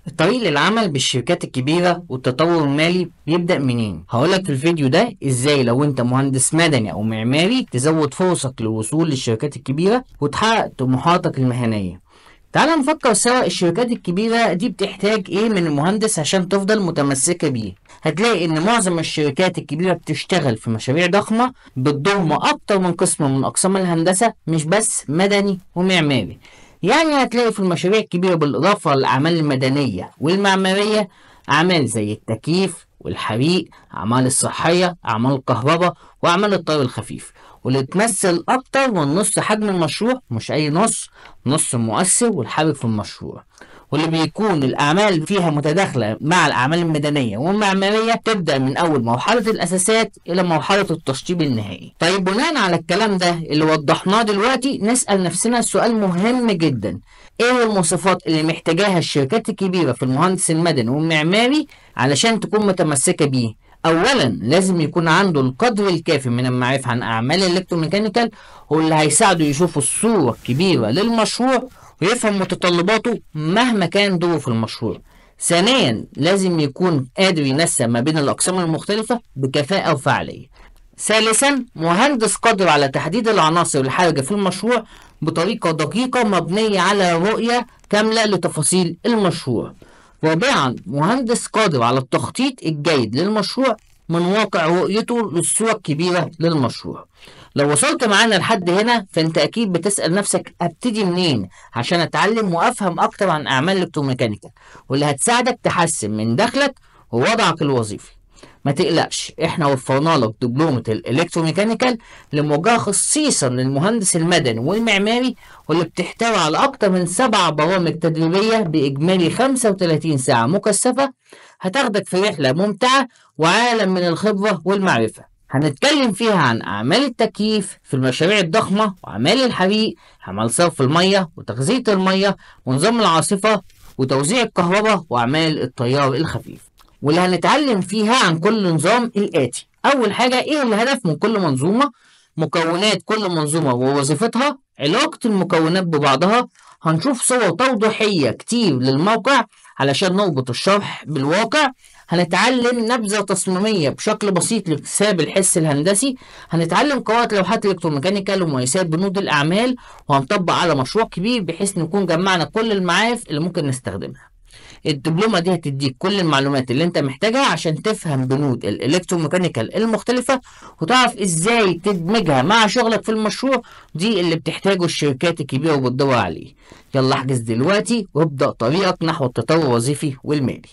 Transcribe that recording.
الطريق للعمل بالشركات الكبيرة والتطور المالي بيبدأ منين؟ هقولك في الفيديو ده ازاي لو انت مهندس مدني او معماري تزود فرصك للوصول للشركات الكبيرة وتحقق طموحاتك المهنية. تعال نفكر سوا الشركات الكبيرة دي بتحتاج ايه من المهندس عشان تفضل متمسكة بيه. هتلاقي ان معظم الشركات الكبيرة بتشتغل في مشاريع ضخمة بتضم اكتر من قسم من اقسام الهندسة، مش بس مدني ومعماري. يعني هتلاقي في المشاريع الكبيرة بالإضافة للأعمال المدنية والمعمارية أعمال زي التكييف والحريق، أعمال الصحية، أعمال الكهرباء، وأعمال الطيار الخفيف، واللي تمثل أكتر من نص حجم المشروع، مش أي نص، نص مؤثر والحرج في المشروع، واللي بيكون الأعمال فيها متداخلة مع الأعمال المدنية والمعمارية، تبدأ من أول مرحلة الأساسات إلى مرحلة التشطيب النهائي. طيب بناء على الكلام ده اللي وضحناه دلوقتي نسأل نفسنا سؤال مهم جدا، إيه المواصفات اللي محتاجاها الشركات الكبيرة في المهندس المدني والمعماري علشان تكون متمسكة بيه؟ أولا لازم يكون عنده القدر الكافي من المعرفة عن أعمال ال electromechanical، واللي هيساعده يشوف الصورة الكبيرة للمشروع ويفهم متطلباته مهما كان دوره في المشروع. ثانيا لازم يكون قادر ينسق ما بين الأقسام المختلفة بكفاءة وفعالية. ثالثا مهندس قادر على تحديد العناصر الحرجة في المشروع بطريقة دقيقة مبنية على رؤية كاملة لتفاصيل المشروع. رابعا مهندس قادر على التخطيط الجيد للمشروع من واقع رؤيته للصورة الكبيرة للمشروع. لو وصلت معانا لحد هنا فانت اكيد بتسأل نفسك ابتدي منين عشان اتعلم وافهم اكتر عن اعمال ال electromechanical واللي هتساعدك تحسن من دخلك ووضعك الوظيفي. ما تقلقش، احنا وفرنا لك دبلومة ال electromechanical لموجهة خصيصا للمهندس المدني والمعماري، واللي بتحتوي على اكتر من 7 برامج تدريبية باجمالي 35 ساعة مكثفة هتاخدك في رحلة ممتعة وعالم من الخبرة والمعرفة. هنتكلم فيها عن أعمال التكييف في المشاريع الضخمة، وأعمال الحريق، أعمال صرف المية وتغذية المية، ونظام العاصفة وتوزيع الكهرباء، وأعمال التيار الخفيف، واللي هنتعلم فيها عن كل نظام الآتي. أول حاجة إيه الهدف من كل منظومة، مكونات كل منظومة ووظيفتها، علاقة المكونات ببعضها، هنشوف صور توضيحية كتير للموقع علشان نربط الشرح بالواقع، هنتعلم نبذة تصميمية بشكل بسيط لاكتساب الحس الهندسي، هنتعلم قراءة لوحات ال electromechanical ومقايسات بنود الأعمال، وهنطبق على مشروع كبير بحيث نكون جمعنا كل المعارف اللي ممكن نستخدمها. الدبلومة دي هتديك كل المعلومات اللي انت محتاجها عشان تفهم بنود ال electromechanical المختلفة وتعرف ازاي تدمجها مع شغلك في المشروع، دي اللي بتحتاجه الشركات الكبيرة وبتدور عليه. يلا احجز دلوقتي وابدأ طريقك نحو التطور الوظيفي والمالي.